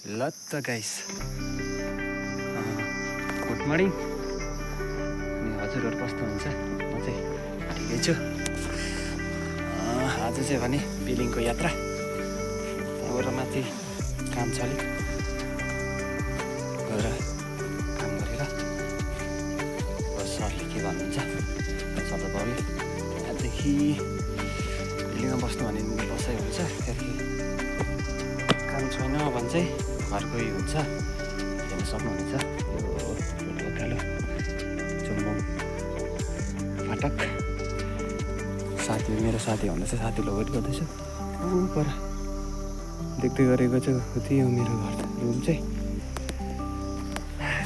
ल त guys good morning. अनि हजुरहरू कस्तो हुनुहुन्छ? म चाहिँ ठिकै छु। आज चाहिँ भने बिलिङको यात्रा, त्यहाँबाट माथि काम छ अलिक, गएर काम गरेर सरले के भन्नुहुन्छ सदाबाउले त्यहाँदेखि बिलिङमा बस्नु भने बसाइ हुन्छ। त्यहाँदेखि काम छैन भने चाहिँ घरकै हुन्छ, हेर्न सक्नुहुनेछ। यो उकालो चुम्बुङ फाटक मेरो साथी हुँदैछ, साथीले वेट गर्दैछ पर देख्दै गरेको चाहिँ उति हो मेरो घर रुम चाहिँ,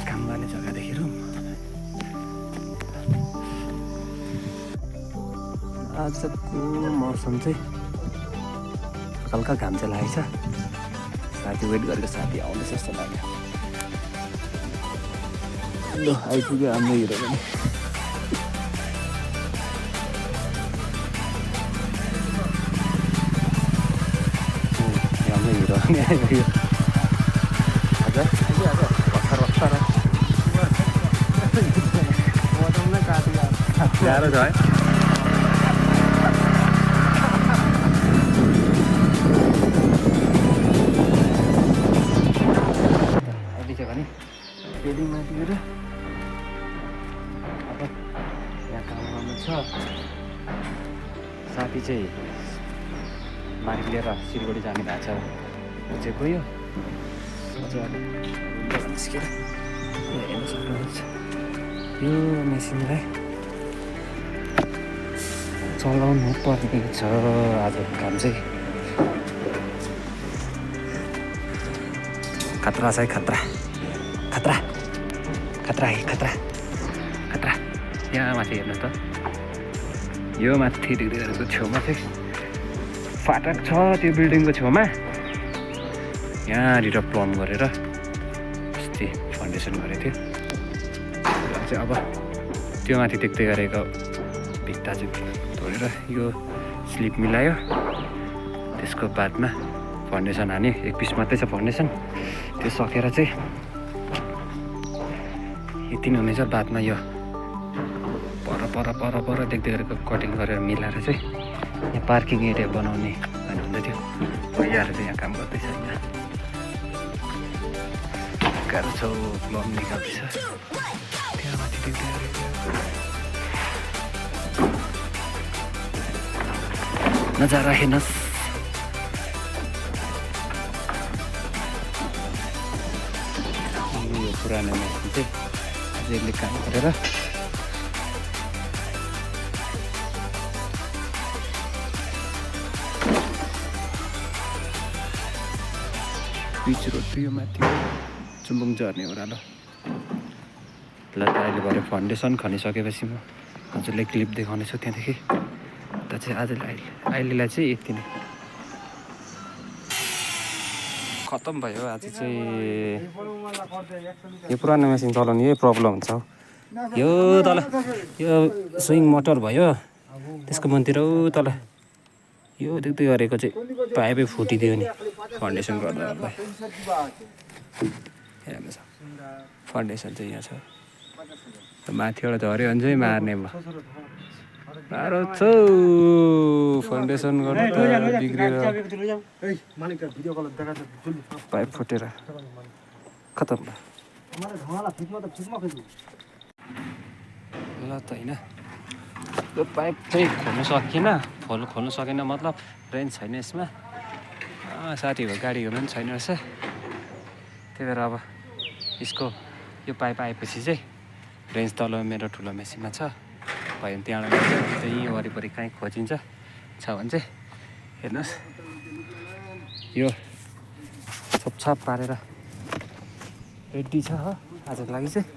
काम गर्ने जग्गादेखि रुम। आजको मौसम चाहिँ हल्का घाम चाहिँ लागेको छ। साथी वेट गरेको साथी आउँदैछ जस्तो लाग्यो। ल आइपुग्यो हाम्रो हिरो पनि। हाम्रो हिरो पनि आइपुग्यो। हजुर भर्खर गाह्रो छ है। बिल्डिङमा दिएर अब यहाँ काम गर्नु छ। साथी चाहिँ मालिक लिएर सिलगढी जाने भएको छ, ऊ चाहिँ गयो। म चाहिँ अब निस्केर हेर्न सक्नुहुन्छ यो मेसिनलाई चलाउनु पर्ने छ। आजको काम चाहिँ खतरा छ है, खतरा खतरा खतरा है, खतरा खतरा। यहाँ माथि हेर्नुहोस् त, यो माथि देख्दैको छेउमा चाहिँ फाटक छ। त्यो बिल्डिङको छेउमा यहाँनिर प्लम गरेर अस्ति फाउन्डेसन गरेको थियो। चाहिँ अब त्यो माथि देख्दै गरेको भित्ता चाहिँ तोडेर यो स्लिप मिलायो। त्यसको बादमा फाउन्डेसन हान्यो। एक पिस मात्रै छ फाउन्डेसन, त्यो सकेर चाहिँ यति नै हुनेछ। बादमा यो पर देख्दै गरेको कटिङ गरेर मिलाएर चाहिँ यहाँ पार्किङ एरिया बनाउने भन्ने हुँदै थियो। भैयाहरू चाहिँ यहाँ काम गर्दैछ। यहाँ गाह्रो छ, प्लम निकाल्दैछ। त्यहाँ माथि देख्दै गरेको नजारा हेर्नुहोस्। यो पुरानो मेसिन चाहिँ अझैले काम गरेर पिच रोड यो माथि चुम्बुङ झर्ने ओह्रालो। ल त अहिले भरे फाउन्डेसन खनिसकेपछि म हजुरलाई क्लिप देखाउनेछु त्यहाँदेखि। त चाहिँ अहिलेलाई चाहिँ यति नै खतम भयो। आज चाहिँ यो पुरानो मेसिन चलाउने यही प्रब्लम हुन्छ हौ। यो तल यो स्विङ मोटर भयो, त्यसको मन्तिर तल यो देख्दै गरेको चाहिँ पाइपै फुटिदियो नि फाउन्डेसन गर्दा गर्दा। हेर्नुहोस् फाउन्डेसन चाहिँ यहाँ छ, माथिबाट झऱ्यो भने चाहिँ मार्ने भयो। गाह्रो छ फाउन्डेसन गर्नु त, बिग्रेर पाइप फुटेर खतम भयो। ल त होइन, यो पाइप चाहिँ खोल्नु सकेन मतलब रेन्ज छैन यसमा। साथीको गाडीहरू पनि छैन रहेछ, त्यही भएर अब यसको यो पाइप आएपछि चाहिँ रेन्ज तल मेरो ठुलो मेसिनमा छ। भयो भने त्यहाँबाट यहीँ वरिपरि कहीँ खोजिन्छ छ भने चाहिँ हेर्नुहोस्। यो छोपछाप पारेर रेडी छ हो आजको लागि चाहिँ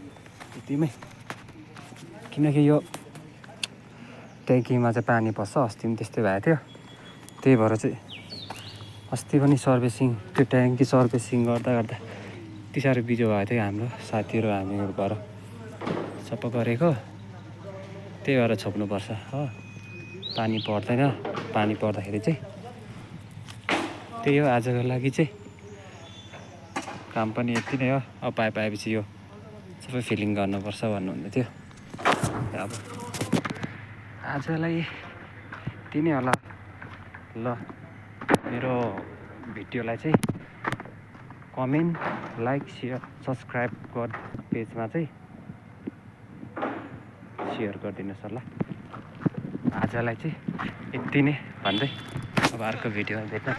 यतिमै। किनकि यो ट्याङ्कीमा चाहिँ पानी पस्छ, अस्ति पनि त्यस्तै भएको थियो। त्यही भएर चाहिँ अस्ति पनि सर्भिसिङ, त्यो ट्याङ्की सर्भिसिङ गर्दा यति साह्रो बिजो भएको थियो हाम्रो साथीहरू हामीहरू भएर सबै गरेको। त्यही भएर छोप्नुपर्छ हो, पानी पर्दैन। पानी पर्दाखेरि चाहिँ त्यही हो आजको लागि चाहिँ काम पनि यति नै हो। अब पाएपछि यो सबै फिलिङ गर्नुपर्छ भन्नुहुँदै थियो। अब आजलाई यति नै होला। ल मेरो भिडियोलाई चाहिँ कमेन्ट, लाइक, सेयर, सब्सक्राइब पेजमा चाहिँ सेयर गरिदिनुहोस् होला। आजलाई चाहिँ यति नै भन्दै अब अर्को भिडियोमा भेट्न